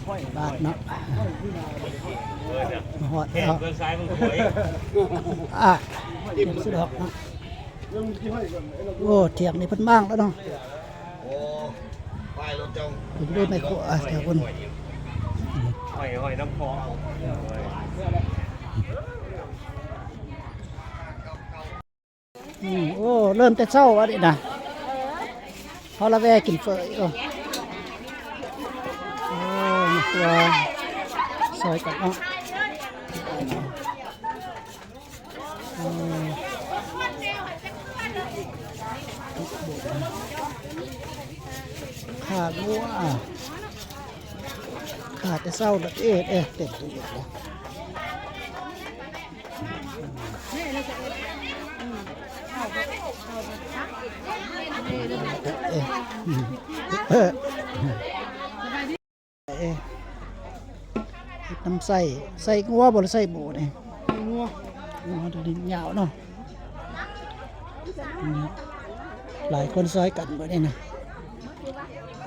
ບາດເນາະ ມາຮອດແລ້ວ ອ່າ ເກັບສະດອກເນາະ. ໂອ້ ທ່ຽງນີ້ເພິ່ນມ້າງແລ້ວເນາະ. ໂອ້ ໄປລົດເຈົ້າ ເພິ່ນເດີນໃນຄົວແຖວພຸ້ນ ຫ້ອຍ ຫ້ອຍນ້ຳຄອງ. ອືມ ໂອ້ ເລີ່ມແຕ່ເຊົ້າວະນີ້ນະ ເຮົາລະແວ່ກິນເຝີຢູ່. ໂອ້ ມາຄົວຊ່ອຍກັນເນາະ. ໂອ້ ຂາດບໍ່ ຂາດແຕ່ເຊົ້າລະ ເອະ ເອະ ເຕັມຕູ້ເຢັນລະ. ເຮັດນຳໄສ້ ໄສ້ງົວບໍ່ ຫຼືໄສ້ໝູນີ້? ໄສ້ງົວ ງົວໂຕນີ້ຍາວເນາະ. ອືມ ຫຼາຍຄົນຊ່ອຍກັນມື້ນີ້ນະ.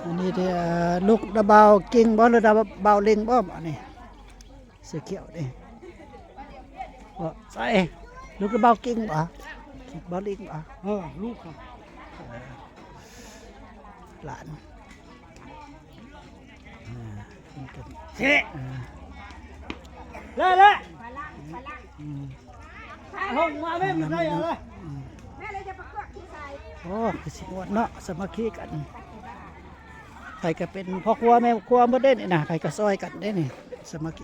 ອັນນີ້ເດ້ ເອີ ລູກດາບ່າວກິ່ງບໍ່ ຫຼືດາບ່າວລິງບໍ່ ອັນນີ້ ເສື້ອຂຽວນີ້ ບໍ່ໃສ່ ລູກດາບ່າວກິ່ງບໍ່ ບ່າວລິງບໍ່? ເອີ ລູກ ເອີ ຫຼານ ເອີ ເອີ ລະລະ ອືມ ອືມ ໂອ້ ຄືຊິມ່ວນເນາະ ສາມັກຄີກັນ. ໃຜກະເປັນພໍ່ຄົວແມ່ຄົວໝົດເດ້ນີ້ນະ ໃຜກະຊ່ອຍກັນເດ້ນີ້ ສາມັກຄີ.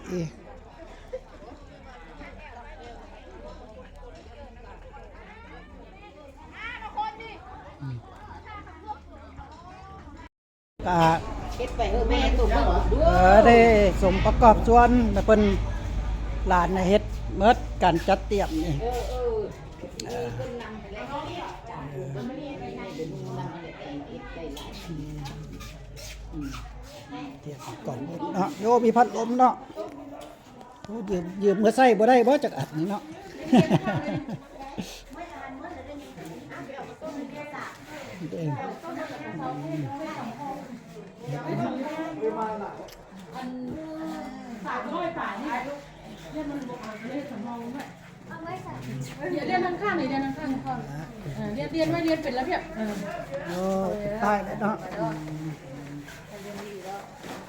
ກະເຮັດໄປເອີແມ່ຕຸ້ມ ເອີ ໄດ້ສົມປະກອບສ່ວນ ແລ້ວເພິ່ນ ຫຼານເຮັດໝົດ ການຈັດຕຽມນີ້ ເອີ ເອີ ຕຽມກອງບຸນເນາະ. ໂອ້ ມີພັດລົມເນາະ. ໂອ້ ຢືມ ຢືມເມືອໃຊ້ບໍ່ໄດ້ບໍ່ ຈັກອັນນີ້ເນາະ. ອັນສາມຮ້ອຍປາຍນີ້ແຫຼະ ລຽນມັນບໍ່ເອົາ ລຽນສຳຮອງໄວ້ ລຽນທາງຂ້າງນີ້ ລຽນທາງຂ້າງນີ້ ເອີ ລຽນ ລຽນໄວ້ ລຽນເປັນລະບຽບ ເອີ ໂອ້ ຕາຍແລ້ວເນາະ. ອືມ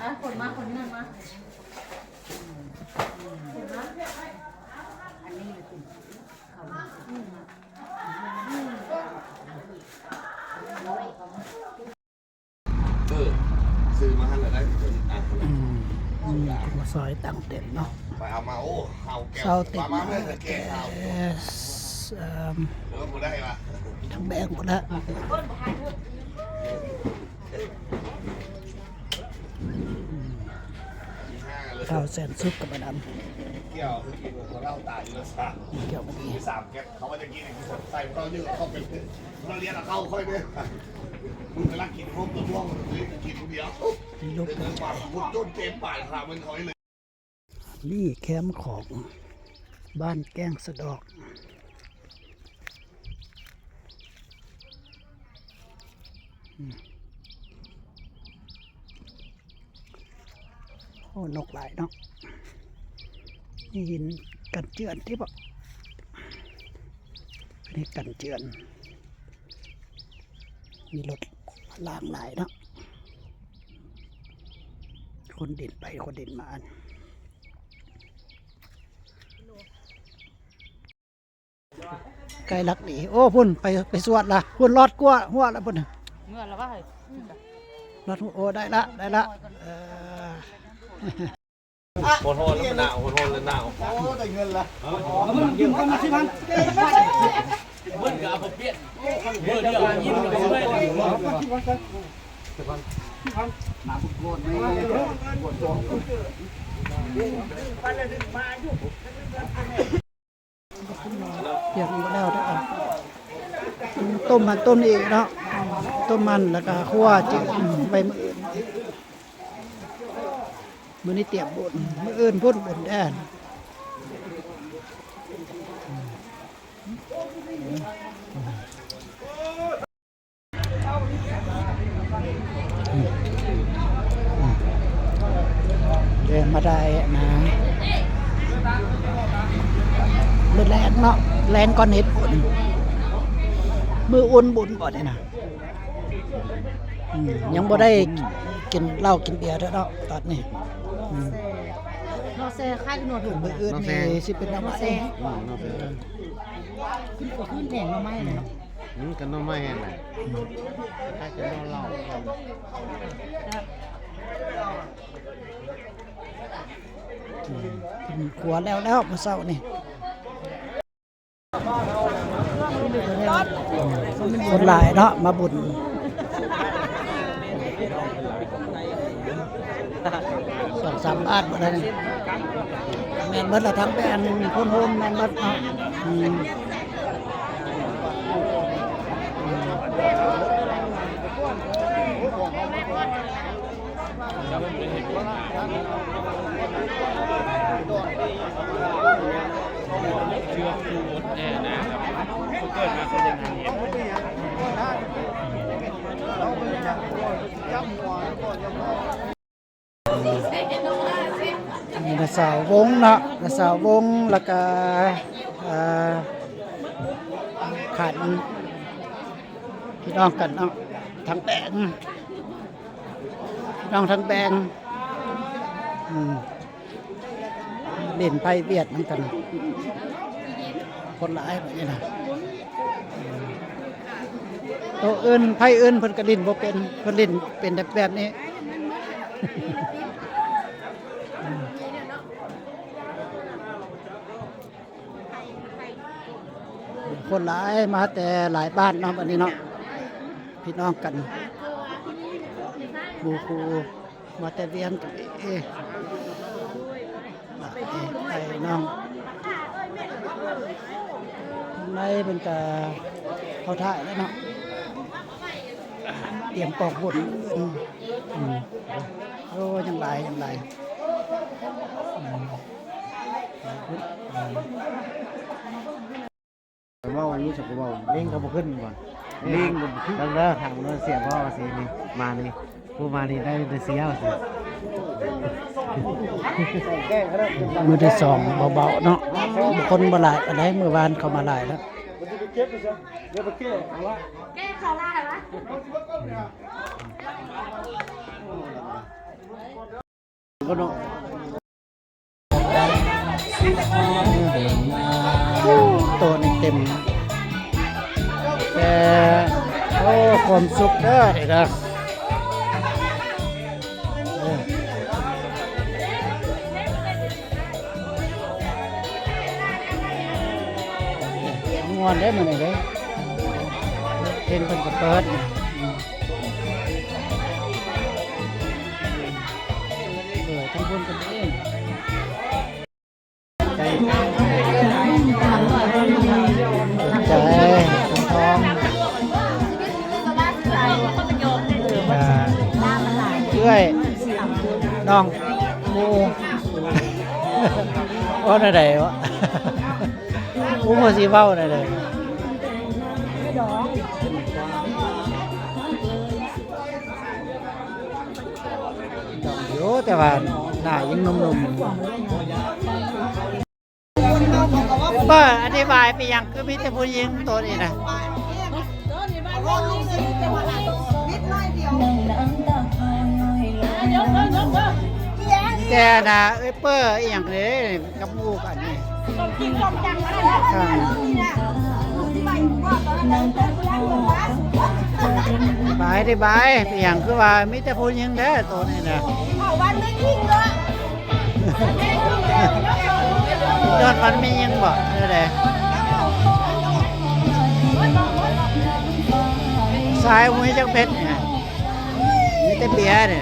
ອ່ະ ຄົນມາ ຄົນນັ້ນມາ ຄົນມາ ອັນນີ້ລະຕິ ເອີ ຊື້ມາຫັ້ນລະໄດ້ ອ່ະ ອືມ ອືມ ມາຊ່ອຍຕັ້ງເຕັນເນາະ ໄປເອົາມາ ໂອ້ ເຮົາແກ້ວ ເຊົາເຕັນ ມາ ມາ ມາ ແກ້ວ ເອີ ເອີ ບໍ່ໄດ້ວະ ທັງແບງບໍ່ລະ. ອືມ ທ້າວແສນສຸກກັບອາດຳ ກ່ຽວຄືກິນເຫຼົ້າຕາຍຢູ່ແລ້ວຊະ ກ່ຽວບໍ່ດີ ສາມແກັບ ເຂົາວ່າຈະກິນໃສ່ເຂົ້າຢູ່ ເຂົ້າໄປ ເຮົາລຽນເອົາເຂົ້າຂ້ອຍເດີ ມຶງໄປລັກກິນໂຮມຕົວມ່ວງ ກິນຜູ້ດຽວ ມີລູກ ເດີນມາໝົດຈົນເຕັມປາກ ຫາເງິນເຂົາໃຫ້ເລີຍ. ນີ້ແຄມຂອງບ້ານແກ້ງສະດອກ. ອືມ ໂອ້ ນົກຫຼາຍເນາະ. ມີຫີນກັນເຈື່ອນຕິບໍ? ເພິ່ນເຮັດກັນເຈື່ອນ. ມີລົດລາງຫຼາຍເນາະ. ຄົນເດີນໄປ ຄົນເດີນມາ. ໄກ່ລັກດີ. ໂອ້ ພຸ້ນ ໄປ ໄປສວດລະ ພຸ້ນ ລອດກົວຫົວລະພຸ້ນ ເມື່ອລະວ່າ ລອດຫົວ ໂອ້ ໄດ້ລະ ໄດ້ລະ ເອີ. ໂຫດໆ ແລ້ວມັນໜາວ ໂຫດໆ ແລ້ວໜາວ. ໂອ້ ໄດ້ເງິນລະ ເອົາມັນກິນກ່ອນນະ ສິບພັນ ເບິດກະເອົາໄປປ່ຽນ ເບິດດຽວຍິນກັນໄປເລີຍ ໜາວໂພດແມ່ ໂຫດໂພດ. ປຽກບໍ່ແລ້ວເດີ ຕົ້ມຫັ້ນຕົ້ມນີ້ເນາະ ຕົ້ມມັນ ແລ້ວກະຂົ້ວຈິ້ງໄວ້ມື້ອື່ນ. ມື້ນີ້ຕຽມບຸນ ມື້ອື່ນພຸ້ນບຸນແດ່. ອືມ ອືມ ອືມ ອືມ ມາໄດ້ນະ ມື້ແລງເນາະ ແລງກ່ອນເຮັດບຸນ ມື້ອຸ່ນບຸນບໍ່ນີ້ນະ. ອືມ ຍັງບໍ່ໄດ້ກິນເຫຼົ້າກິນເບຍເທື່ອເນາະຕອນນີ້. ອືມ ເນາະແຊ ຄ້າຍໜວດຫຸ່ມ ມື້ອື່ນນີ້ຊິເປັນແນວໃດ? ອືມ ເນາະແຊ ຂຶ້ນ ຂຶ້ນແຜງໜໍ່ໄມ້ແຫຼະເນາະ. ອືມ ກັນໜໍ່ໄມ້ຫັ້ນແຫຼະ ຄ້າຍກັນເຫຼົ້າ. ອືມ ເພິ່ນຄົວແລ້ວໆ ມື້ເຊົ້ານີ້. ຄົນຫຼາຍເນາະ ມາບຸນ ສອງສາມບ້ານໝົດແລ້ວນີ້ ແມ່ນເບິດລະ ທັງແບງຄົນໂຮມແມ່ນເບິດເນາະ. ອືມ ເຊື່ອຄູ່ອົດແທ້ນະ ເກີດມາເຄີຍເຫັນ. ນີ້ນ້າສາວວົງເນາະ ນ້າສາວວົງ ແລ້ວກະ ເອີ ຂັນ ພີ່ນ້ອງກັນເນາະ ທັງແບງ ພີ່ນ້ອງທັງແບງ ອືມ ຫຼິ້ນໄພ້ຫວຽດນຳກັນ ຄົນຫຼາຍບາດນີ້ນະ. ໂຕອື່ນ ໄພ້ອື່ນເພິ່ນກະຫຼິ້ນບໍ່ເປັນ ເພິ່ນຫຼິ້ນເປັນແບບ ແບບນີ້. ຄົນຫຼາຍ ມາແຕ່ຫຼາຍບ້ານເນາະ ບາດນີ້ເນາະ ພີ່ນ້ອງກັນ ໝູ່ຄູ່ ມາແຕ່ວຽງກັນ ເອ ຫຼາຍ ເອ ໄປນ້ອງ ຂ້າງໃນເພິ່ນກະເຂົ້າຖ້າແລ້ວເນາະ ຕຽມປອກບຸນ. ອືມ ອືມ ໂອ້ ຍັງຫຼາຍ ຍັງຫຼາຍ ອືມ. ເວົ້າຢູ່ ສັກເວົ້າ ເລງກໍບໍ່ຂຶ້ນວ່າ ເລງກໍບໍ່ຂຶ້ນ ເບິ່ງເດີ ທາງເດີ ເສຍບໍ່ວ່າຊິນີ້ ມານີ້ ຜູ້ມານີ້ໄດ້ ໄດ້ເສຍວ່າຊິ. ມື້ທີສອງເບົາໆເນາະ ຄົນບໍ່ຫຼາຍປານໃດ ມື້ວານເຂົາມາຫຼາຍແລ້ວ. ແກ້ເຂົາຫຼາຍວະ ບໍ່ເນາະ. ໂຕນີ້ເຕັມ ແຕ່ ໂອ້ ຄວາມສຸກເດີ ເດີ ເດີ ມ່ວນເດ້ມື້ນີ້ເດ້ ເພງເພິ່ນກໍເປີດ ເອີ ທັງຄົນກັນເອງ ໃຈ ໃຈ ທອງ ອ່າ ເອື້ອຍ ນ້ອງ ໝູ່ ເວົ້າແນວໃດວະ? ໂອ້ ຊິເວົ້າໄດ້ເລີຍ ດອກຢູ່ ແຕ່ວ່າໜ້າຍັງໜຸ່ມໆ ເປີດອະທິບາຍເປັນຫຍັງຄືມີແຕ່ຜູ້ຍິງໂຕນີ້ນະ? ມີແຕ່ອັນນ່າ ເອີຍ ເປີອີ່ຫຍັງເດ້ ກັບໝູ່ກັນນີ້ ບາຍເດ້ບາຍ ເປັນຫຍັງຄືວ່າມີແຕ່ຜູ້ຍິງແທ້ໂຕນີ້ນະ? ຍ້ອນມັນມີຍິງບໍ່ ຫຼືໃດ? ຊາຍບໍ່ມີຈັກເມັດ ມີແຕ່ເບຍນີ້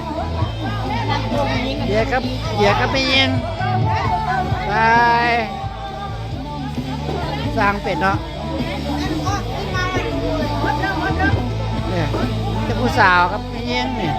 ເບຍກັບ ເບຍກັບແມ່ຍິງ ບາຍ ສ້າງເປັນເນາະ ເອີ ມີແຕ່ຜູ້ສາວກັບແມ່ຍິງນີ້.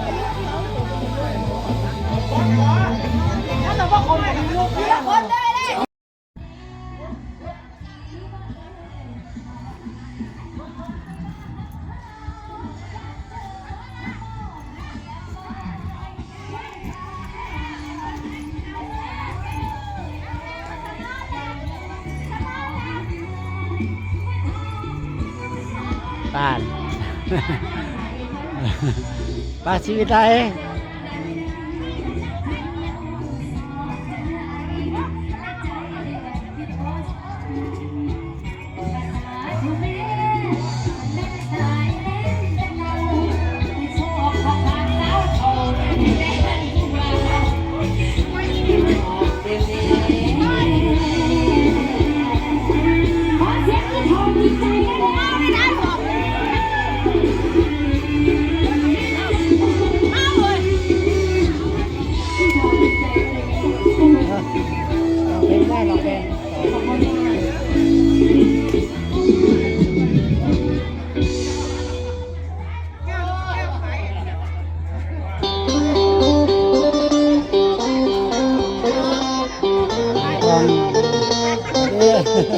ອ່ານ ປາຊີວິດໄດ.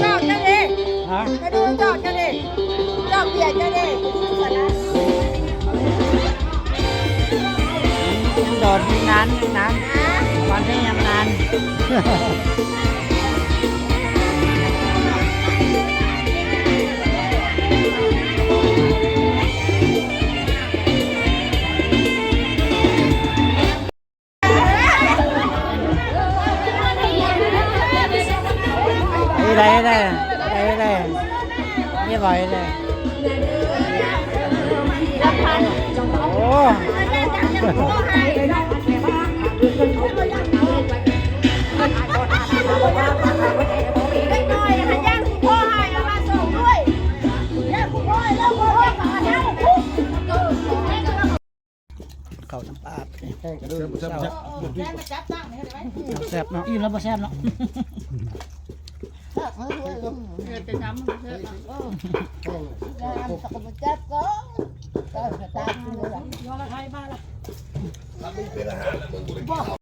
ຈອກຈັ່ງນີ້ ຮະ ມາດູຈອກຈັ່ງນີ້ ຈອກບຽດຈັ່ງນີ້ ໄປດູສະນະ ຍັງໂດດ ຍັງນານ ຍັງນານ ຮະ ຕອນນີ້ຍັງນານ. ເຮັດໄດ້ ເຮັດໄດ້ ເຮັດໄດ້ ເຮັດໄດ້ ເຮັດໄດ້ ໂອ້. ເຂົ້ານ້ຳປາ ແຊບເນາະ ອີ່ມແລ້ວບໍ່ແຊບເນາະ. ບໍ່